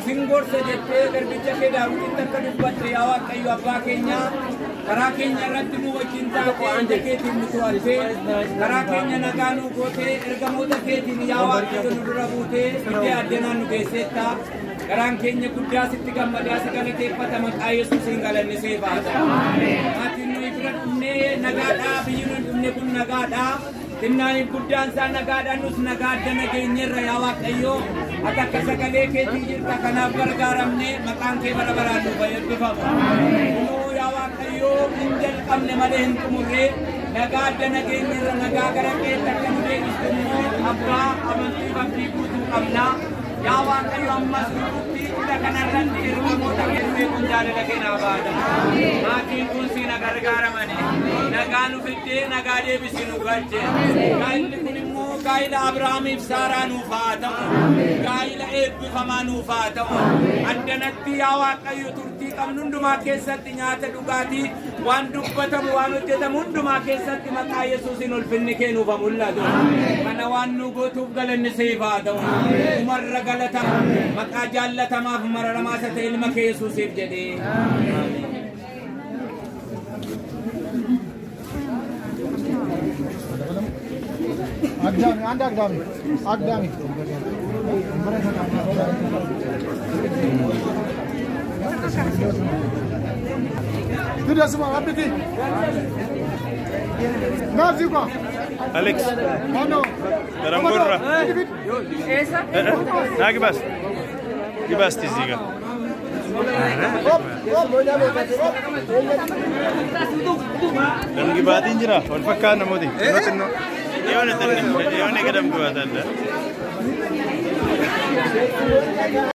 Singorsa jettee garbicha kee daawwitiin akka dubbatte yaa Waaqayyo abbaa keenya karaa keenya irratti nu wajjin taatee ija keetiin nu to'attee karaa keenya nagaa nu gootee ergamoota keetiin yaa Waaqayyo nu dura buutee fiddee addanaan nu geesseetta. Garaan keenya guddaa sitti gammadaa si galateeffata maqaa Yesuusiin galanni see baata. Maatiin nuyi bira dhumnee nagaadhaa biyyi nuyi dhumne kun nagaadhaa. Xinnaan guddaan isaa nagaadhaan nus nagaa adda nageenyerra yaa Waaqayyo. Ati akka sagalee keetii jirta kanaaf gargaaramne maqaan kee bara baraan nuuf eebbifamu. Kunoo yaa Waaqayyo hin jalqabne malee hin xumurre nagaa adda nageenyerra nagaa gara keetti akka nu deebistu immoo abbaa amantii abdii guutuu qabna. Yaa Waaqayyo ammas nutti cidha kanarratti ergamoota kee kun jaalala kee naa baata. Maatiin kun si na gargaaramani. Nagaa nu fiddee nagaa deebisi nu galche. Gaa'illi kun immoo gaa'ila Abrahaamiif Saaraa nuuf haa ta'u. Gaa'ila eebbifamaa nuuf haa ta'u. Addanatti yaa Waaqayyo turtii qabnu hundumaa keessatti nyaata dhugaatii waan dubbatamu waan hojjetamu hundumaa keessatti maqaa Yesuusiin ulfinni kee nuuf haa mul'atu. Kana waan nu gootuuf galanni siif haa ta'u. Umarra galata maqaa jaallatamaaf mararamaa isa ta'e ilma kee Yesuusiif jedhee. Agdami, አንድ አግዳሚ አግዳሚ ትደስማ አብቲ ናዚ ኳ Alex, ማነው Garangorra. ና ግባ እስቲ ግባ እስቲ እዚህ ጋር Damgibaatiin jira wal fakkaata namooti. Dhiyoon gadam gibaata adda.